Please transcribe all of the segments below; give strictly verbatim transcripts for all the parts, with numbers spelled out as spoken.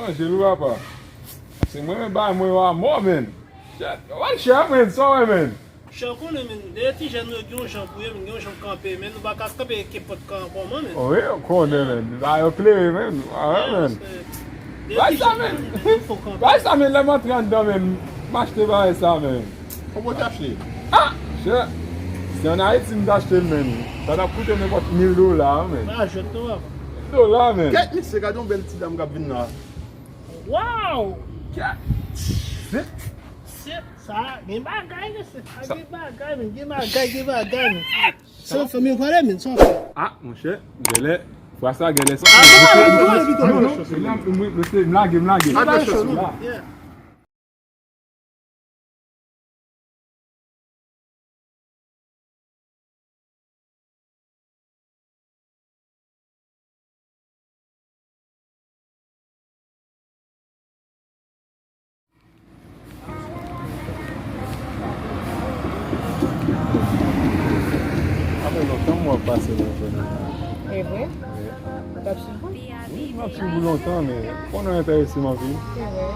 Manje l wi papa. Se mwen menm bay mwen yo a mò, menn. Shit, w al chè, menn, sa w wè, menn? Chè, w konnen, menn, dèyè ti jèn yo gen yon jan pou yo, menn, gen yon jan pou kanpe, menn, nou pa ka kanpe kenpòt kan kòman, menn. Wi, w konnen, menn. Ba yo klere, menn. A, menn. Bay sa, menn. Bay sa, menn, lè m antre anndan, menn, m achte bagay sa, menn. Konbyen w te achte? Ah! Shit. Si ann Ayiti m t achte l, menn, sa t ap koute nenpòt mil dola, menn. Pa jwèt non, papa. Mil dola, menn. Kèt, mesye, gade yon bèl ti dam k ap vin la. Wow! Kèt. Shit. Shit, sa gen bagay, mesye. Sa gen bagay, men, gen bagay, gen bagay, men. Sa w ap fè, men, pale, men, sa w ap fè. Ah, monchè, gèlè, fwa sa, gèlè, sa. Ah, non, non, non, non, non, non, non, mesye, m lage, m lage. Ah, non, non, non. Yeah. Apre lontan m wè w pase nan zòn nan. E vre? Wi. Ou t ap swiv ou? Wi, m ap swiv ou lontan, men konnen w enterese m anpil. E vre?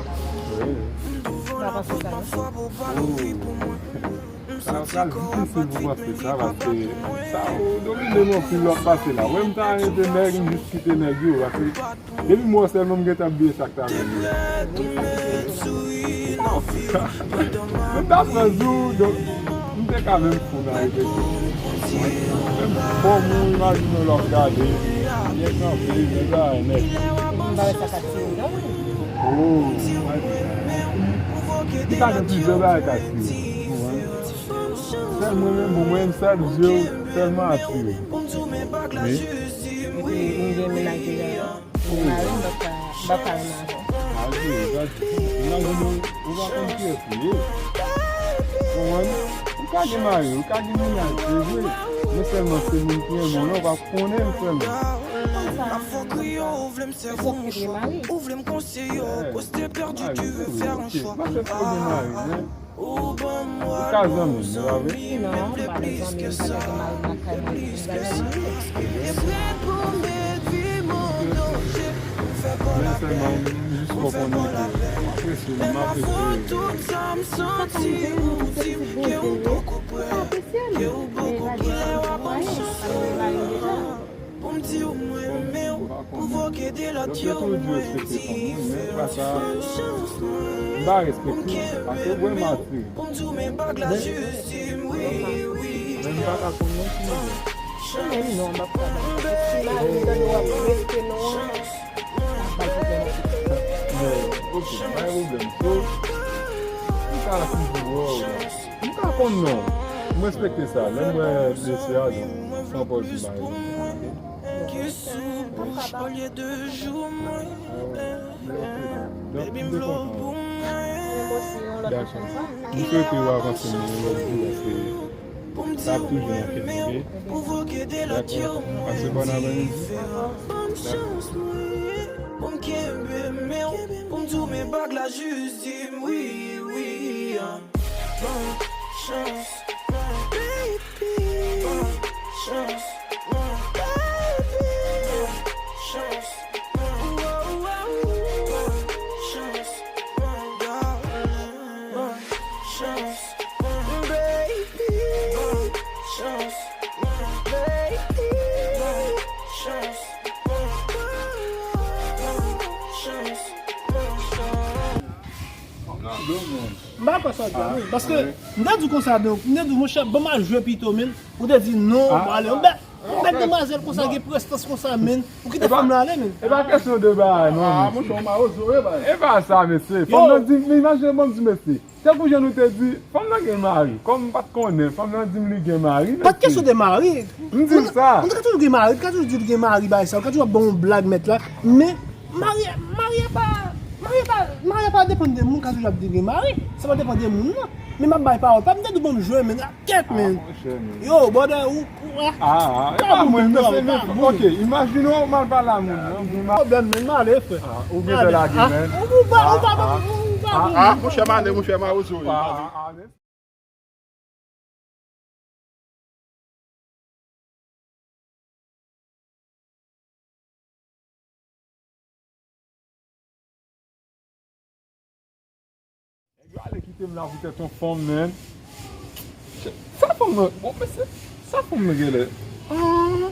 Wi. M pa panse sa, non. Oh. Sa pral difisil pou panse sa, paske sa ou domine m anpil lè w ap pase la. Wè m ta envite nèg, m jis kite nèg yo, paske depi m wè w sèlman m gentan bliye sa k t avè m yo. M ta pran jou, donk, m te ka menm fou nan refleksyon. Menm fòm ou imajine w lè w ap gade, byen kanpe, byen bagay nèt. M pa wè sa k ap tire w nan. Oh, ki ka gen plizyè bagay k ap tire. Ou konprann? Sèl mwen menm, pou mwen, sèl je w sèlman atire. Wi. Epi, m gen mennaj deja. M gen mari, m p ap ka, m p ap ka renmen avè w. Mennaj ou, ou pa konn kiyès li ye. Ou konprann? Ou ka gen mari, ou ka gen mennaj, se vre. Men sèlman se moun ki renmen w la, ou pa konnen l sèlman. Konn sa, konn sa. Ou fòk te gen mari. Mari, se vre, ok. Mwen fèk te gen mari, men ou ka zanmi m, se pa vre? Non, m pa nan zanmi, m pa nan gen mari lakay mwen, m pa nan zanmi. Men sèlman, m jis fè w konnen ke m apresye w, m apresye w. Sa ka rive, m se pitit Bondye m ye. M ka apresye l, men la di sa m pa gen mari, m pa gen mari deja. Bon, m pa konnen. Lòt yo toujou di respekte fanm, wi, men fwa sa, m pa respekte l, paske ou wè m atire. Men, men m pa ka konn non ki nivo. Ou menm non, m ap ka bay. Ti mari m tande w ap rete non an, m ap bay pwoblèm. Men, ok, pa gen pwoblèm. So, m ka toujou wè w la. M pa konn non. M respekte sa. Lè m wè mesye a, donk, san pòz m pa respekte. Donk, m te kontan. Dakò. M swete w avanse nan yon lòt vi, paske sa ap toujou nan kè m, ok? Dakò. Pase bòn aprèmidi. Dakò. Bon chans, baby. Bon chans, baby. Bon chans, oh, oh, oh. Bon chance, darling. Bon chance, baby. Bon chance, baby. Bon chance, bon chance, bon chance. M pa kwè sa w di a, non. Paske m te di w konsa, donk, m te di w, monchè, ban m al jwe pito, men. Ou te di non, ah, ale. Yon bèl, yon bèl demwazèl konsa, gen prestans konsa, men. Ou kite fanm nan ale, men. E pa kesyon de bagay, non, mesye. Ah, monchè, ou mawozo, wi, bagay. E pa sa, mesye. Fanm nan di, men imajine, ban m di, mesye. Tankou jan nou te di, fanm nan gen mari. Kòm m pa t konnen, fanm nan di m li gen mari, mesye. Pa t kesyon de mari. M di l sa. Moun ka toujou gen mari, li ka toujou di l gen mari, bagay sa. Ou ka toujou ap ban yon blag, mèt la. Men, mari, mari a pa, mari a pa, mari a pa depann de moun, ka toujou ap di l gen mari. Sa pa depann de moun, non. Men m ap bay pawòl pa m, m te di w ban m jwe, men. Kèt, men. Ah, monchè, men. Yo, brother, ou, ou, ah. Ah, ah, e pa mwen, non, se men. Ok, imajine w mal pale a moun, non, pou mal. Pwoblèm, men, m ale, frè. Ah, ou gen lage, men. Ou pa, ou pa, ou pa, ou pa. Ah, monchè, m ale, monchè, mawozo. Ah, ah, ah, men. Yo ale kite m la poutèt yon fanm, menn. Sa fanm nan, bon, mesye, sa fanm nan genlè. Ah,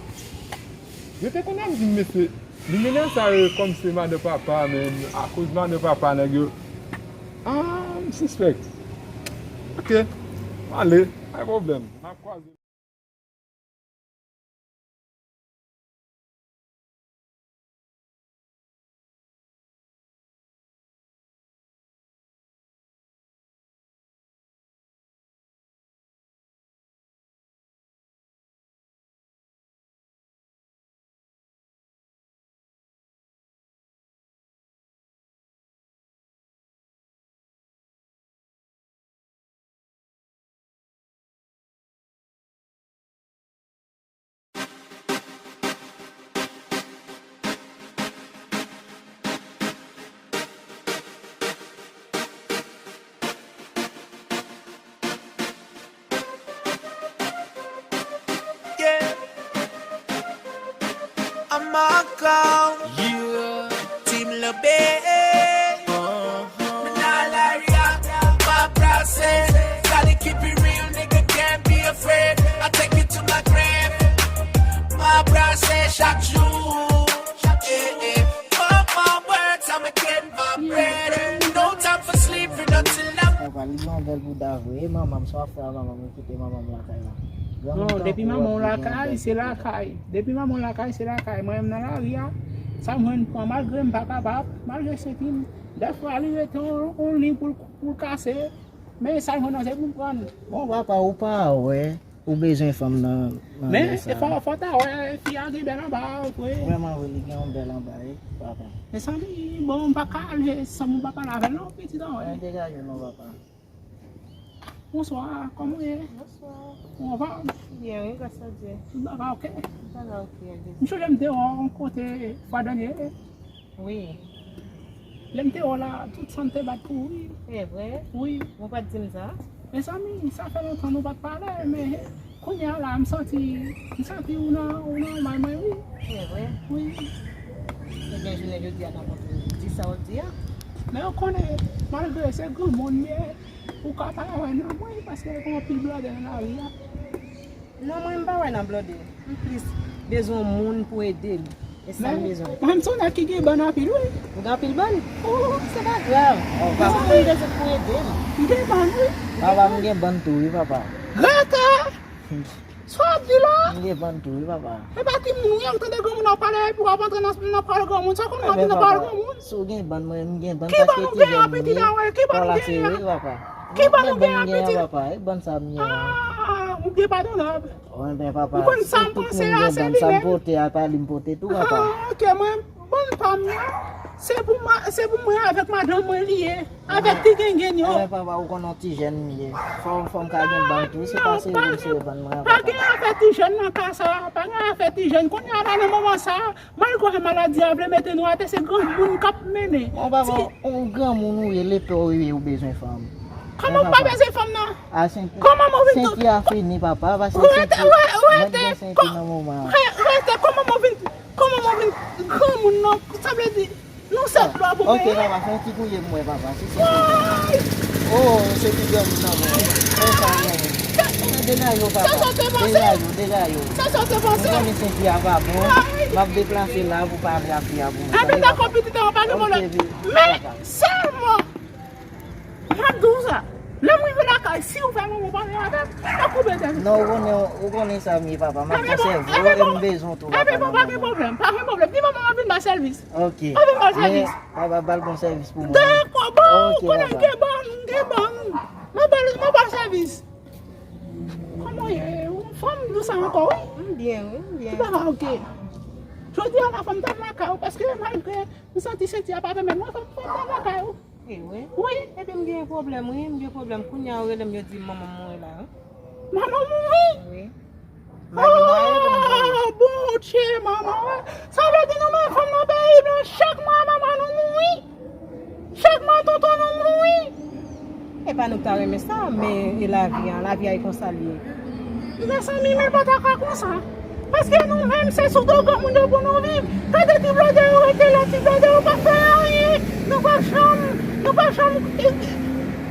yo te konn ap di m, mesye, li mennen sa yo kòm se madan papa, menn, akoz madan papa nèg yo. Ah, m sispèk. Ok, m ale, pa gen pwoblèm. N ap kwaze. Yeah. I'm a clown. Yeah. Team Lil Baby. Uh-huh. Mwen nan lari a, pa prese. Gotta keep it real, nigga, can't be afraid. I take it to my grave. Pa prese chak jou. Yeah, yeah. Mark my words, I'ma get my bread. No time for sleeping until I'm Papa, li gen yon bèl bouda vre. E manman m, sa w ap fè a manman m, li kite manman m lakay la. Non, depi manman w lakay, se lakay. Depi manman w lakay, se lakay. Mwen menm nan lari a, sa m jwenn pran, malgre m pa kapab, malgre se fi m. Dèfwa, li rete yon, yon liy pou l, pou l kase. Men sa l jwenn nan, se pou l pran. Bon, papa, ou pa wè. Ou bezwen fanm nan, nan Men, lè sa. Fò, fò ta wè, fi a gen bèl anba, vre. Vrèman vre, li gen yon bèl anba, wi, papa. Mezanmi, bon, m pa ka ale san m pa pale avè l, non, pitit an, wè. Mwen degaje, non, papa. Bonswa, kòman w ye? Bonswa. Ou anfòm? Byen, wi, gras a Dye. Tout bagay oke? Tout bagay oke, Dye. M sonje m te wè w yon kote fwa dènye. Wi. Lè m te wè w la, tout san m te bat pou ou, wi. E vre? Wi. Ou pa t di m sa? Mezanmi, sa fè lontan nou pa t pale, men kounye a la, m santi, m santi ou nan, ou nan may mwen, wi. E vre? Wi. Ebyen, jounen jodi a, n ap antre di sa w ap di a. Men ou konnen, malgre se granmoun m ye, ou ka pa wè nan mwen, paske gen anpil blòdè nan lari a. Non, mwen, m pa wè nan blòdè. M plis bezwen yon moun pou ede m. E sa m bezwen. Mwen, m se yon nèg ki gen bann anpil, wi. Ou gen anpil bann? Oh, se pa grav. Oh, papa. Mwen bezwen pou ede m. M gen bann, wi. Papa, m gen bann tou, wi, papa. Greta! Sa w ap di la? M gen bann tou, wi, papa. E pa timoun, wi, ou tande granmoun ap pale, epi w ap antre nan, nan pawòl granmoun. Sa w konn w ap di nan pawòl granmoun? Si w gen bann, mwen, m gen bann, paske ti jèn m ye. Ki bann ou gen an, pitit an, wi? Ki bann ou gen an? Ki bann ou gen an, pitit? Papa, e bann sa m gen an. Ah, ou gen padonab. Wi, men papa, si tout moun gen bann, sa m pote a, pa li m pote tou, papa. Ah, ok, mwen, bann pa m nan, se pou ma-, se pou mwen avèk madanm mwen li ye, avèk ti gengen yo. Enben, papa, ou konnen yon ti jèn m ye. Fò, fò m ka gen bann tou, se pa sere m sere bann mwen, papa. Pa gen afè ti jèn nan ka sa, pa gen afè ti jèn. Kounye a la, nan moman sa, malgre maladi a vle mete nou atè, se granmoun k ap mennen. Bon, papa, yon granmoun ou ye, lepè ou ye, ou bezwen fanm. Kòman ou pa bezwen fanm nan? Kòman mwen vin tou? Senti a fini, papa, paske senti, mwen gen senti nan moman an. Rete, kòman mwen vin, kòman mwen vin granmoun nan? Sa vle di, nou sèt lwa pou mwen. Ok, papa, fè yon ti gouye pou mwen, papa, si se pou mwen. Oh, se ti granmoun nan mwen. Fè sa, granmoun. Degaje w, papa. Degaje w, degaje w. Ou konnen senti a pa bon. M ap deplase la pou pale ak fi a pou mwen. Enben, dakò, pitit an, pa gen pwoblèm. Men sèlman, m ap di w sa. Lè m rive lakay, si w fè manman w pale avè m, m ap koupe tèt ou. Non, ou konnen, ou konnen sa m ye, papa. M ap konsève w e m bezwen w tou, papa, nan moman. Pa gen pwoblèm, pa gen pwoblèm. Di manman m ap vin bay sèvis. Ok. Ap vin bay sèvis. Men, papa, ba l bon sèvis pou mwen. Dakò, bon, ou konnen m gen bann, m gen bann. M ap ba l, m ap ba l sèvis. Kòman w ye? Ou anfòm, nou sa ankò, wi? M byen, wi, m byen. Tout bagay ok. Jodi a la, fò m t al lakay ou, paske malgre m santi senti a pa renmen mwen, fò m, fò m t al lakay ou. E wi? Wi. Epi m gen pwoblèm, wi, m gen pwoblèm. Kounye a, yo rele m, yo di manman m mouri la, wi. Manman w mouri? Wi. M pa gen mwayen pou m voye. Oh, Bondye, manman, wi. Sa vle di nou menm fanm nan peyi blan, chak mwa manman nou mouri. Chak mwa tonton nou mouri. E pa nou k ta renmen sa, men e lavi a, lavi a e konsa l ye. Mezanmi, men pa ta ka konsa. Paske nou menm, se sou do granmoun yo pou nou viv. Gade ti blòdè yo rete la, ti blòdè yo pa fè anyen. Nou pa janm, nou pa janm,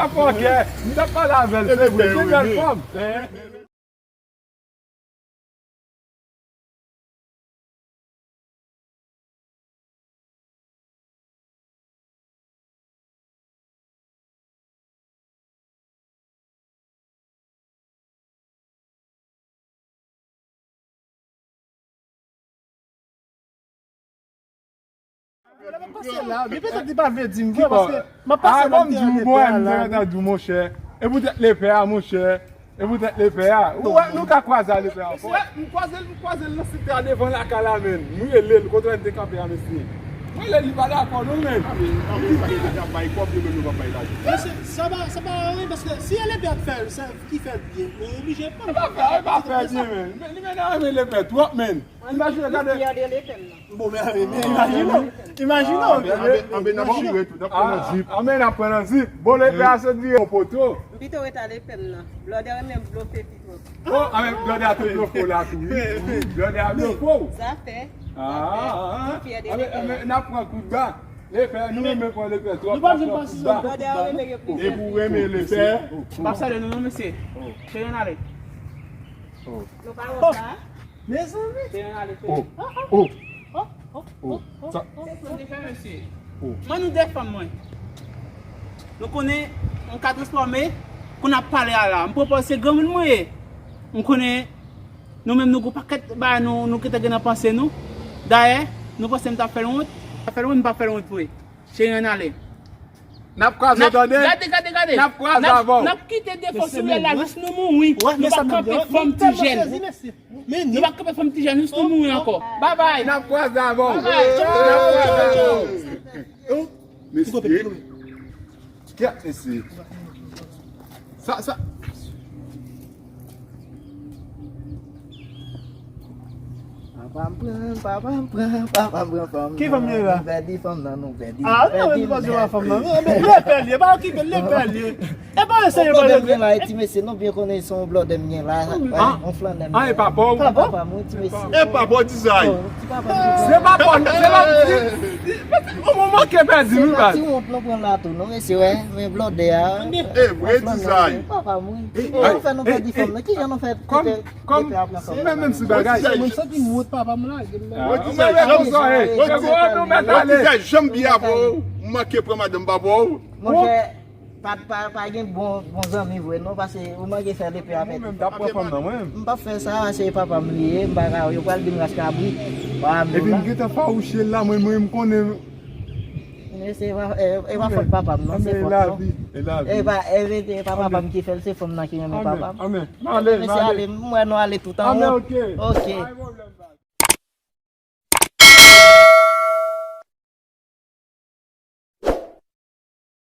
pa fè kè. M t ap pale avè l, se vre. Se bèl fanm. Lè m ap pase la, gen petèt li pa vle di m vre, paske m ap pase la, m te an lepè a la. Di w, monchè. E poutèt lepè a, monchè. E poutèt lepè a. Ou wè, nou ka kwaze a lepè a ankò. M kwaze l, m kwaze l nan site a devan lakay la, menn. M rele l, kote l te kanpe a, mesye. M rele l, li pa dakò, non, menn. Anben, anben, sa ki te ap bay kòb, yo menm yo p ap bay lajan. Mesye, sa pa, sa pa anyen, paske si e lepè a k fè l, sa ki fè l byen, men oblije pran. E pa fè, e pa fè byen, menn. Men li menm renmen lepè twòp, menn. Imajine, gade. Bon, men, men, men, imajine w. Imajine w. Anben, anben, n ap chire tou, n ap pran nan zip. Anben, n ap pran nan zip. Bon, lepè a sot vire yon poto. M pito ret a lepè m nan. Blòdè renmen blofe pi twòp. Oh, anben, blòdè a te blofe w la tou, wi. Blòdè a blofe w. Zafè. Ah, ah, ah. Anben, anben, n ap pran kout ba. Lepè, nou renmen pran lepè twòp. Nou pa bezwen pase sou kout ba. Blòdè a renmen gen plizyè. Depi w renmen lepè. M ap salye nou, non, mesye. Cheri, ann ale. Nou pa wè sa. Mezanmi. Oh, oh, oh, oh. Sa se son defè, mesye. Mwen, nou defè mwen. Nou konnen nou ka transfòme, kou n ap pale a la. M pwopòz se granmoun mwen ye. M konnen nou menm nou gon pakèt bagay nou, nou ki te gen nan panse nou. Dayè, nou panse m t ap fè l wont. M pa fè l wont, m pa fè l wont vre. Cheri, ann ale. N ap kwaze, tande. Gade, gade, gade. N ap kwaze avè w. N ap kite defo sou rèl la jis nou mouri. Nou pa kanpe fanm ti jèn. Nou pa kanpe fanm ti jèn jis nou mouri ankò. Babay. N ap kwaze avè w. N ap kwaze avè w. Mesye. Kèt, mesye. Sa, sa. Papa m pran, papa m pran, papa m pran fanm. Ki fanm li ye la? Nou pèdi fanm nan, nou pèdi. Ah, nou pèdi, nou pèdi fanm nan. Non, men li pèdi, e pa okipe, li pèdi. E pa eseye pale. Pwoblèm gen la, e ti mesye, nou byen konnen se yon blòdè m gen la. On flannè m. Ah, e pa pa w? Papa m, wi, ti mesye. E pa pa w, Dizay. Ti papa m. Se pa pa w, se pa. Ou manke pèdi, wi, baz. Ti wont nou pran la tou, non, mesye, wè, men blòdè a. E vre, Dizay. Papa m, wi. Ou fè nou pèdi fanm nan, kijan nou fè? Kòm, kòm, menm, menm si bagay. Mwen santi m wont papa m lage m. Mwen ti zay, janm, mwen ti zay, janm byen avè w, m manke pran madanm pa pou ou. Monchè, pa, pa, pa gen bon, bon zanmi vre non, paske ou manke fè lepe avèk. Mwen menm, t ap pran fanm nan, mwen menm. M p ap fè sa, se papa m li ye, m pa ka, yo pral di m ras kabri. Epi m gentan fawouche l la, mwen, mwen, m konnen. E pa, e, e pa fòt papa m non, se fòt nou. E pa, e, e pa papa m ki fè l, se fanm nan ki renmen papa m. Anmè, anmè. M ale, m ale. M wè nou ale tout an. Anmè, ok. Ok. Pa gen pwoblèm.